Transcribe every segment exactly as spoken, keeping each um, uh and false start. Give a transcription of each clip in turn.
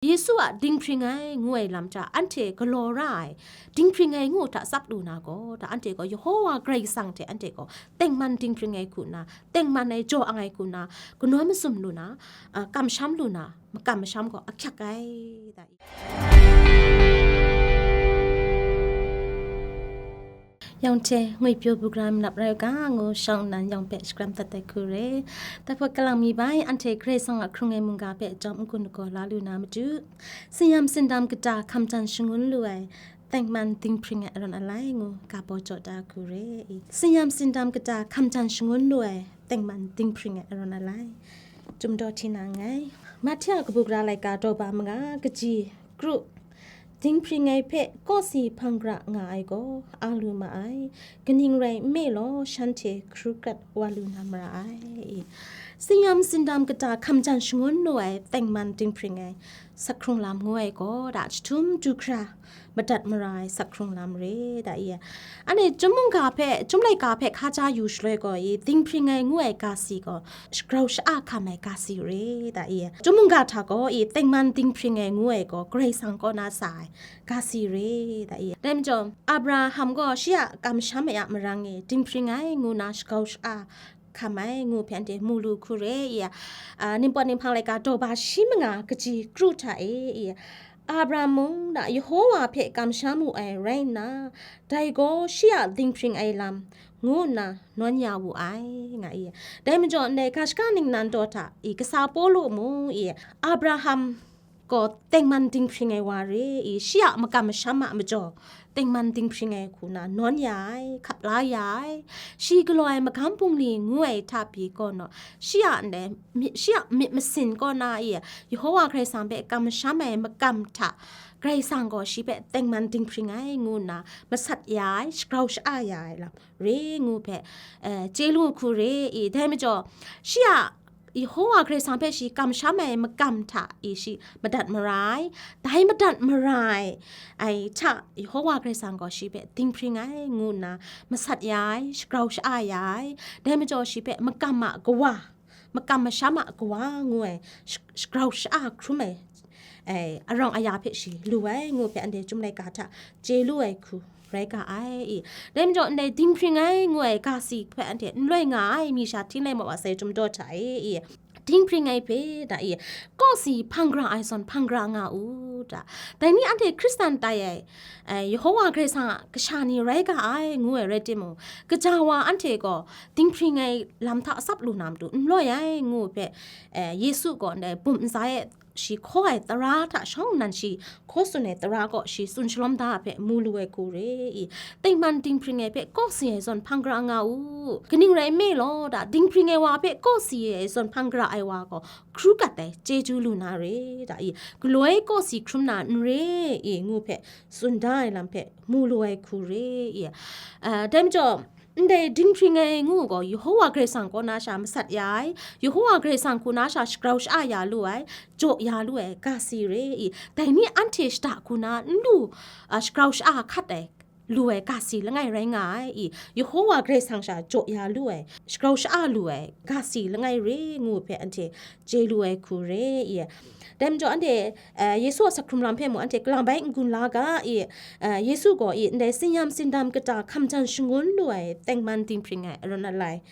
Yesu a dinghpring ai ngu ai lam hta anhte galaw ra ai, dinghpring ai ngu hta tsap lu na gaw, da anhte gaw Yehowa Karai Kasang hte anhte gaw tengman dinghpring ai hku nna, tengman ai jaw ang ai hku nna, kanawn mazum lu na, a, kamsham lu na, makam masham gaw ahkyak ai, da. Yawng hte ngwipyaw bugra manap rai u ga ngu shawng nnan yawng hpe shakram dat ai hku re. Dai hpawt kalang mi bai, anhte Karai Kasang a hkrung ai mungga hpe jawm n-gun lagaw la lu na matu, singyan sindam kata hkam jan shangun lu ai tengman dinghpring ai arawn alai ngu ga baw jaw da hku re. Singyan sindam kata hkam jan shangun lu ai tengman dinghpring ai arawn alai. Chyum daw hti na nngai. Mahte a kabu gara laika daw ba manga kaji kru, dinghpring ai hpe kawsi hpang gara nga ai gaw a lu ma ai, kaning rai nme law, shanhte hkru krat wa lu na mara ai. Singyan sindam kata hkam jan shangun lu ai tengman dinghpring ai sak hkrung lam ngu ai gaw, da jahtum du hkra madat mara ai sak hkrung lam re, da i. Anhte chyum mungga hpe, chyum laika hpe hkaja yu shaloi gaw i, dinghpring ai ngu ai ga si gaw, shagrau sha-a hkam ai ga si re, da i. Chyum mungga hta gaw i, tengman dinghpring ai ngu ai gaw, Karai Kasang kaw na sa ai ga si re, da i. Dai majaw, Abraham gaw shi a kamsham ai a marang e, dinghpring ai ngu na shagrau sha-a hkam ai ngu hpe anhte mu lu hku re i, a, Ningpawt Ninghpang laika daw ba shi manga kaji kru hta e i, Abraham mung na Yehowa hpe kamsham wu ai rai nna, dai gaw shi a dinghpring ai lam ngu nna nawn ya wu ai, nga i. Dai majaw, ndai ga shaka ningnan daw hta i, kasa Pawlu mung i, Abraham gaw tengman dinghpring ai wa re i, shi a makam masham a majaw, tengman dinghpring ai hku na nawn ya ai, hkap la ya ai. Shi galaw ai magam bungli ngu ai hta pyi gaw naw, shi a ndai, mi-, shi a myit masin kaw na i, Yehowa Karai Kasang hpe kamsham ai makam hta, Karai Kasang gaw shi hpe tengman dinghpring ai ngu nna masat ya ai, shagrau sha-a ya ai lam re ngu hpe, eh, chye lu hku re i. Dai majaw, shi a Yehowa Karai Kasang hpe shi kamsham ai makam hta i shi madat mara ai. Dai madat mara ai, ai hta Yehowa Karai Kasang gaw shi hpe dinghpring ai ngu nna masat ya ai, shagrau sha-a ya ai. Dai majaw shi hpe makam a kawa, makam masham a kawa ngu ai, sh-, shagrau sha-a hkrum ai, ai, arawng aya hpe shi lu ai ngu hpe anhte Chyum laika hta chye lu ai hku rai ga ai i. Dai majaw, ndai dinghpring ai ngu ai ga si hpe anhte n loi nga ai, mi sha hting lai maw wa sai Chyum daw hta e i. Dinghpring ai hpe, da i, kawsi hpang gara ai zawn hpang gara nga u, da. Dai ni anhte Hkristan tai ai, eh, Yehowa Karai Kasang a kasha ni rai ga ai ngu ai rai timung, kaja wa anhte gaw dinghpring ai lam hta tsap lu na matu n loi ai ngu hpe, eh, Yesu gaw ndai bum ntsa e shi hkaw ai tara hta shawng nnan shi hkaw tsun ai tara gaw shi tsun shalawm da ai hpe mu lu ai hku re i. Tengman dinghpring ai hpe kawsi ai zawn hpang gara nga u. Kaning rai nme law, da, dinghpring ai wa hpe kawsi ai zawn hpang gara ai wa gaw hkru gat ai chyeju lu na re, da i. Galoi kawsi hkrum na n re i ngu hpe tsun da ai lam hpe mu lu ai hku re i. Ah, dai majaw, ndai dinghpring ai ngu gaw, Yehowa Karai Kasang kaw na sha masat ya ai, Yehowa Karai Kasang hku na sha shagrau sha-a ya lu ai, jaw ya lu ai, ga si re i. Dai ni anhte shada hku na n lu, a, shagrau sha-a hkat ai, lu ai, ga si langai rai nga ai i. Yehowa Karai Kasang sha jaw ya lu ai, shagrau sha-a lu ai, ga si langai re ngu hpe anhte chye lu ai hku re i. Dai majaw anhte, eh, Yesu a sak hkrum lam hpe mung anhte kalang bai n-gun la ga i, eh, Yesu gaw i ndai tsingyam tsindam kata hkam jan shangun lu ai tengman dinghpring ai arawn alai,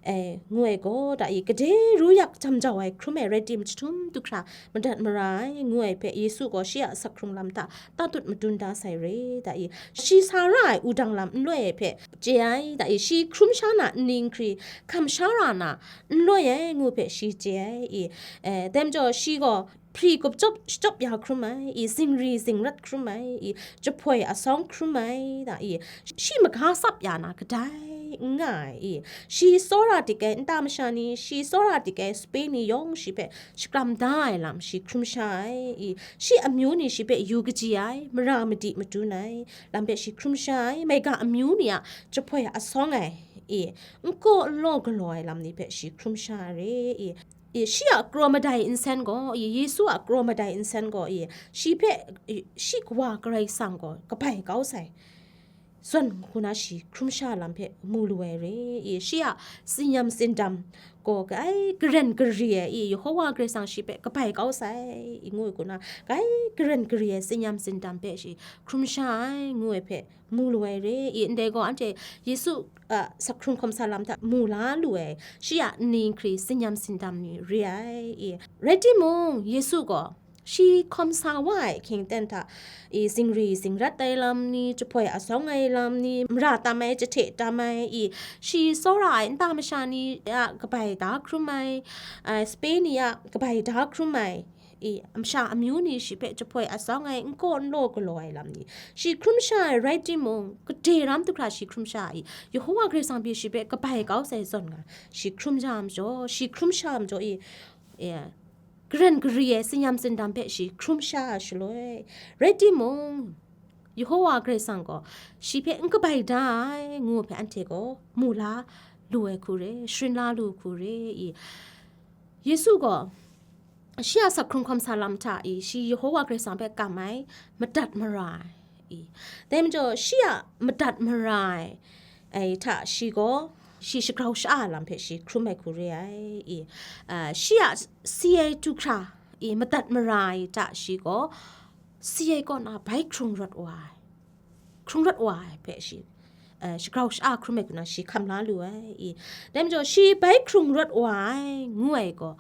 eh, ngu ai gaw, da i, gade ru yak jam jau ai hkrum ai rai tim, jahtum du hkra madat mara ai ngu ai hpe Yesu gaw shi a sak hkrung lam hta tatut madun da sai re, da i, shi sa ra ai wudang lam n loi ai hpe chye ai, da i, shi hkrum sha na nni nhkri hkam sha ra na n loi ai ngu hpe shi chye ai i. Eh, dai majaw shi gaw hpri gupchyawp shachyawp ya hkrum ai i, zingri zingrat hkrum ai i, jahpoi asawng hkrum ai, da i, shi maga tsap ya na kadai n nga ai i, shi tsawra dik ai nta masha ni, shi tsawra dik ai sape ni yawng shi hpe shakram da ai lam shi hkrum sha ai i, shi amyu ni shi hpe yu kaji ai, mara madi madun ai lam hpe shi hkrum sha ai, maiga amyu ni a jahpoi asawng ai i, n kaw n law galaw ai lam ni hpe shi hkrum sha ai re i, i, shi a kraw madai nsen gaw, i, Yesu a kraw madai nsen gaw, i, shi hpe, i, shi Kawa Karai Kasang gaw kabai kau sai. zawn hku na shi hkrum sha lam hpe mu lu ai re i, shi a tsin-yam tsindam gaw kai garen gari ai i, Yehowa Karai Kasang shi hpe kabai kau sai i, ngu ai hku na, kai garen gari ai tsin-yam tsindam hpe shi hkrum sha ai, ngu ai hpe mu lu ai re i, ndai gaw anhte Yesu a sak hkrung hkawm sa lam hta mu la lu ai, shi a nni nkri tsin-yam tsindam ni re ai i, rai timung, Yesu gaw shi hkawm sa wa ai hkying ten hta i, zingri zingrat ai lam ni, jahpoi asawng ai lam ni, mara tam ai, jahte tam ai i, shi tsawra ai nta masha ni a kabai da hkrum ai, a, sape ni a kabai da hkrum ai i, masha amyu ni shi hpe jahpoi asawng ai, nkaw nlaw galaw ai lam ni, shi hkrum sha ai rai timung, gade ram du hkra shi hkrum sha ai i, Yehowa Karai Kasang pyi shi hpe kabai kau sai zawn nga, shi hkrum sha ai majaw, shi hkrum sha ai majaw i, e, garen gari ai tsin-yam tsindam hpe shi hkrum sha ai shaloi, rai timung, Yehowa Karai Kasang gaw shi hpe n kabai da ai, ngu hpe anhte gaw mu la lu ai hku re, sharin la lu hku re i, Yesu gaw shi a sak hkrung hkawm sa lam hta i, shi Yehowa Karai Kasang hpe kam ai, madat mara ai i, dai majaw shi a madat mara ai, ai hta shi gaw, shi shagrau sha-a lam hpe shi hkrum ai hku re ai i, a, shi a si ai du hkra i, madat mara ai hta shi gaw, si ai kaw na bai hkrung rawt wa ai, hkrung rawt wa ai hpe shi, a, shagrau sha-a hkrum ai hku na shi hkam la lu ai i, dai majaw shi bai hkrung rawt wa ai, ngu ai gaw,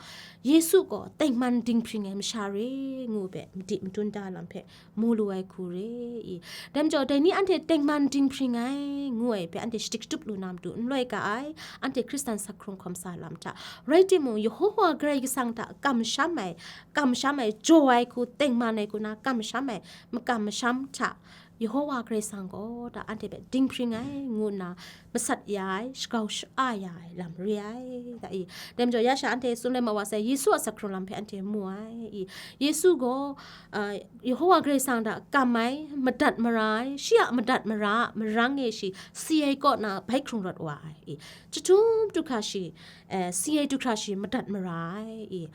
Yesu gaw tengman dinghpring ai masha re, ngu hpe madi madun da lam hpe mu lu ai hku re i. Dai majaw, dai ni anhte tengman dinghpring ai, ngu ai hpe anhte shadik shatup lu na matu n loi ga ai, anhte Hkristan sak hkrung hkawm sa lam hta. Rai timung, Yehowa Karai Kasang hta kamsham ai, kamsham ai, jaw ai hku, tengman ai hku na kamsham ai, makam masham hta, Yehowa Karai Kasang gaw ta anhte hpe dinghpring ai, ngu nna, masat ya ai, shagrau sha-a ya ai lam re ai, ta i. Dai majaw, ya sha anhte tsun let ma wa sai, Yesu a sak hkrung lam hpe anhte mu ai i. Yesu gaw, a, Yehowa Karai Kasang hta kam ai, madat mara ai, shi a madat mara a marang e shi si ai kaw na bai hkrung rawt wa ai i. Jahtum du hkra shi, e, si ai du hkra shi madat mara ai i.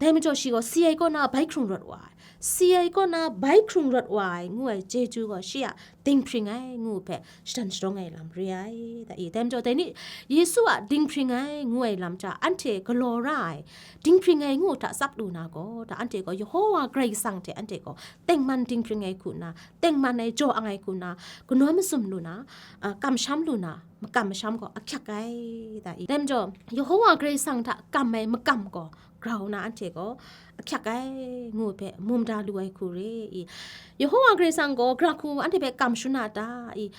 Dai majaw shi gaw si ai kaw na bai hkrung rawt wa ai. Si ai kaw na bai hkrung rawt wa ai, ngu ai chyeju gaw shi a dinghpring ai, ngu hpe shadan sharawng ai lam re ai, ta i. Dai majaw, dai ni Yesu a dinghpring ai, ngu ai lam hta anhte galaw ra ai, dinghpring ai ngu hta tsap lu na gaw, ta anhte gaw Yehowa Karai Kasang hte anhte gaw tengman dinghpring ai hku nna, tengman ai jaw ang ai hku nna, kanawn mazum lu na, a, kamsham lu na, makam masham gaw ahkyak ai, ta i. Dai majaw, Yehowa Karai Kasang hta kam ai makam gaw grau na anhte gaw ahkyak ai, ngu hpe mu mada lu ai hku re i. Yehowa Karai Kasang gaw gara hku anhte hpe kam shangun a ta i?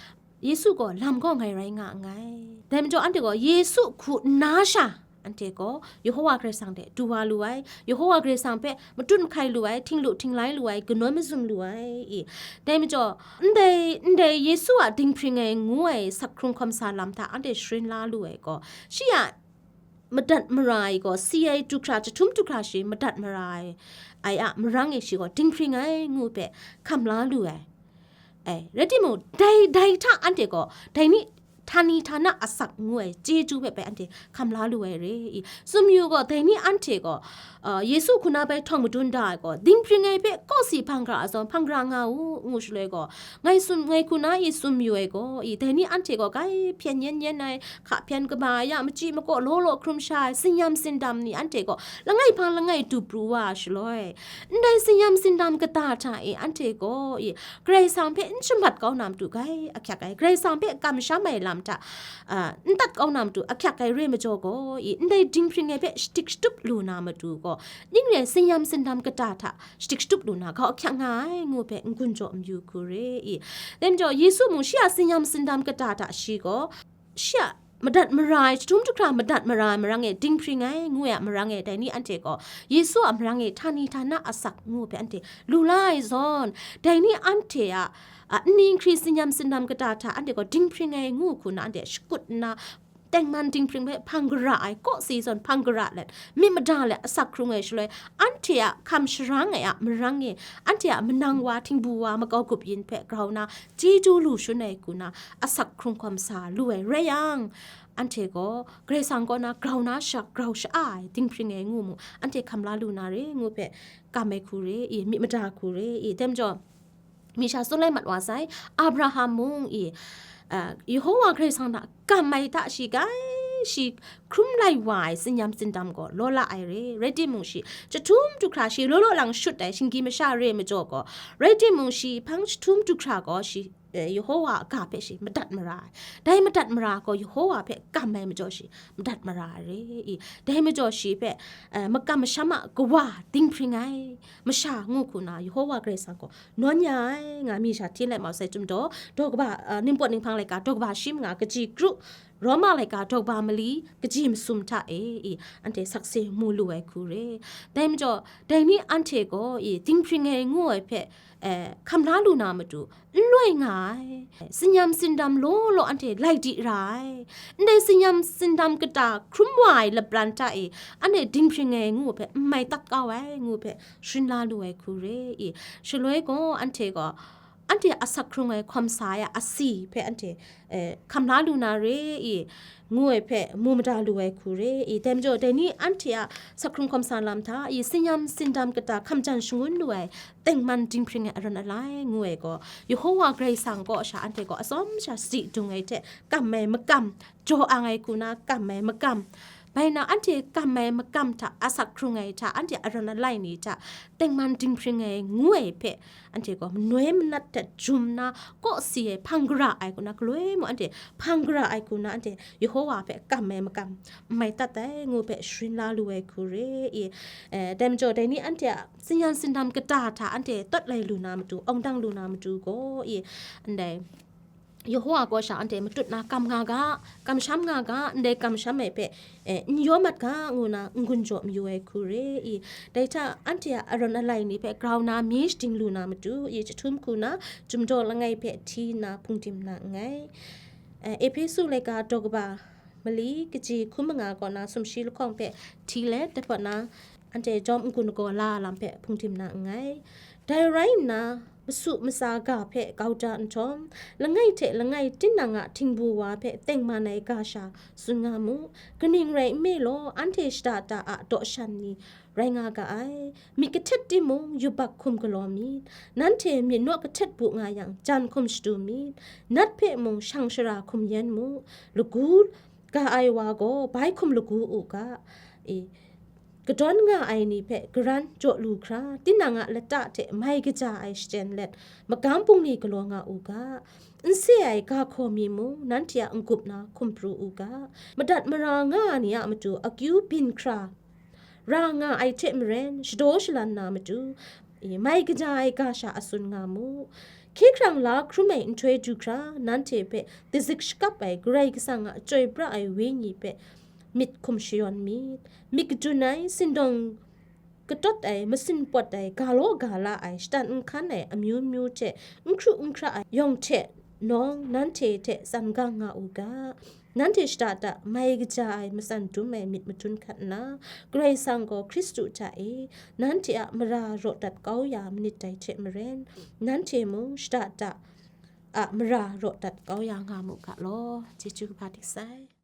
Yesu gaw lam gaw ngai rai nga nngai. Dai majaw, anhte gaw Yesu hku nna sha, anhte gaw Yehowa Karai Kasang hte du wa lu ai, Yehowa Karai Kasang hpe matut mahkai lu ai, htinglu htinglai lu ai, kanawn mazum lu ai i. Dai majaw, ndai, ndai Yesu a dinghpring ai ngu ai sak hkrung hkawm sa lam hta anhte sharin la lu ai gaw, shi a madat mara ai gaw, si ai du hkra, jahtum du hkra shi madat mara ai, ai a marang e shi gaw dinghpring ai ngu hpe hkam la lu ai. Ai, rai timung, dai, dai hta anhte gaw, dai ni, htani htana asak ngu ai chyeju hpe bai anhte hkam la lu ai re i. Tsun mayu gaw, dai ni anhte gaw, a, Yesu hku na bai htawng madun da ai gaw, dinghpring ai hpe kawsi hpang gara a zawn hpang gara nga u, ngu shaloi gaw, ngai tsun, ngai hku na i tsun mayu ai gaw i, dai ni anhte gaw grai hpyen yen yen ai, hka hpyen kaba ai a, machyi makaw law law hkrum sha ai, tsin-yam tsindam ni anhte gaw langai hpang langai du pru wa ai shaloi, ndai tsin-yam tsindam kata hta e anhte gaw i, Karai Kasang hpe n shamat kau na matu grai ahkyak ai, Karai Kasang hpe kamsham ai lam hta, a, n tat kau na matu ahkyak ai re majaw gaw i, ndai dinghpring ai hpe shadik shatup lu na matu gaw, ning re tsin-yam tsindam kata hta shadik shatup lu na, grau ahkyak nga ai, ngu hpe n-gun jaw n-yu hku re i. Dai majaw, Yesu mung shi a tsin-yam tsindam kata hta shi gaw, shi a madat mara ai, jahtum jahkra madat mara ai marang e, dinghpring ai ngu ai a marang e, dai ni anhte gaw Yesu a marang e htani htana asak ngu hpe anhte lu la ai zawn, dai ni anhte a, a, nni nkri tsin-yam tsindam kata hta anhte gaw dinghpring ai ngu hku na anhte shakut nna, tengman dinghpring hpe hpang gara ai, kawsi zawn hpang gara let, myit mada let asak hkrung ai shaloi, anhte a hkam sharang ai a marang e, anhte a manang wa, htingbu wa, makau gup yin hpe grau na, chyeju lu shun ai hku na, asak hkrung hkawm sa lu ai rai yang, anhte gaw Karai Kasang kaw na grau na sha, grau sha-a ai dinghpring ai ngu mu, anhte hkam la lu na re ngu hpe kam ai hku re i, myit mada hku re i, dai majaw, mi sha tsun lai mat wa sai, Abraham mung i, a, Yehowa Karai Kasang hta kam ai hta shi kai, shi hkrum lai wa ai tsin-yam tsindam gaw law la ai re. Rai timung shi, jahtum du hkra shi law law lang shut ai shinggyim masha re ai majaw gaw, rai timung shi hpang jahtum du hkra gaw shi, e, Yehowa a ga hpe shi madat mara ai. Dai madat mara gaw Yehowa hpe kam ai majaw shi madat mara ai re. I, dai majaw shi hpe, e, makam masham a kawa dinghpring ai masha ngu hku na Yehowa Karai Kasang gaw nawn ya ai, nga mi sha hti lai mau sai, Chyum daw, daw kaba, a, Ningpawt Ninghpang laika daw kaba shi manga kaji kru, Roma laika daw kaba mali kaji masum hta e, i, anhte sakse mu lu ai hku re. Dai majaw, dai ni anhte gaw, i, dinghpring ai ngu ai hpe, e, hkam la lu na matu, n loi nga ai. Tsin-yam tsindam law law anhte lai di ra ai. Ndai tsin-yam tsindam kata hkrum wa ai lapran hta e, anhte dinghpring ai ngu hpe n mai tat kau ai ngu hpe sharin la lu ai hku re i. Shaloi gaw anhte gaw, anhte a asak hkrung ai hkawm sa ai a asi hpe anhte, e, hkam la lu na re i, ngu ai hpe mu mada lu ai hku re i. Dai majaw, dai ni anhte a asak hkrung hkawm sa lam hta i, tsin-yam tsindam kata hkam jan shangun lu ai tengman dinghpring ai aran alai ngu ai gaw, Yehowa Karai Kasang kaw sha anhte gaw atsawm sha sadi dung ai hte kam ai makam, jaw ang ai hku na kam ai makam, bai na anhte kam ai makam hta asak hkrung ai hta, anhte aran alai ni hta tengman dinghpring ai ngu ai hpe, anhte gaw manoi manat hte jum na, kawsi ai hpang gara ai hku na, galoi mung anhte hpang gara ai hku na, anhte Yehowa hpe kam ai makam n mai tat ai ngu hpe sharin la lu ai hku re i. E, dai majaw, dai ni anhte a tsin-yam tsindam kata hta anhte tawt lai lu na matu, awng dang lu na matu gaw i, ndai Yehowa kaw sha anhte matut na kam nga ga, kamsham nga ga, ndai kamsham ai hpe, e, n yaw mat ga, ngu na n-gun jaw mayu ai hku re i. Dai hta anhte a aran alai ni hpe grau na mi shading lu na matu i, jahtum hku na Chyum daw langai hpe hti nna hpungdim na nngai. E, Ehpesu laika daw kaba mali kaji hkun manga kaw na sumshi lahkawng hpe hti let, dai hpawt na anhte jawm n-gun lagaw la lam hpe hpungdim na nngai. Dai rai nna, masu matsa ga hpe kau da nhtawm, langai hte langai tinang a htingbu wa hpe tengman ai ga sha tsun nga mu. Kaning rai nme law, anhte shada da a daw shan ni rai nga ga ai. Myit kahtet timung, yubak hkum galaw myit. Nanhte myit naw kahtet bu nga yang, jan hkum shadu myit. Nat hpe mung shang shara hkum yen mu. Lagu ga ai wa gaw bai hkum lagu u ga. E, kadawn nga ai ni hpe garan jaw lu hkra, tinang a lata hte mai kaja ai shachyen let, magam bungli galaw nga u ga. N se ai ga hkaw mi mung, nanhte a n-gup na hkum pru u ga. Madat mara nga ai ni a matu akyu byin hkra ra nga ai hte maren, shadaw shalan na matu, e, mai kaja ai ga sha atsun nga mu. Hkye hkrang la hkrum ai nhtoi du hkra, nanhte hpe dazik shakap ai Karai Kasang a chyoi pra ai Wenyi hpe myit hkum shayawn myit. Myit kadun ai, sindawng katawt ai, masin pawt ai, ga law ga la ai, shatan n hkan ai amyu myu hte n hkru n hkra ai yawng hte nawng, nanhte hte tsan gang nga u ga. Nanhte shada da mai kaja ai matsan dum ai myit madun hkat nna, Karai Kasang gaw Hkristu hta e nanhte a mara raw dat kau ya manit dai hte maren, nanhte mung shada da a mara raw dat kau ya nga mu ga law. Chyeju kaba dik sai.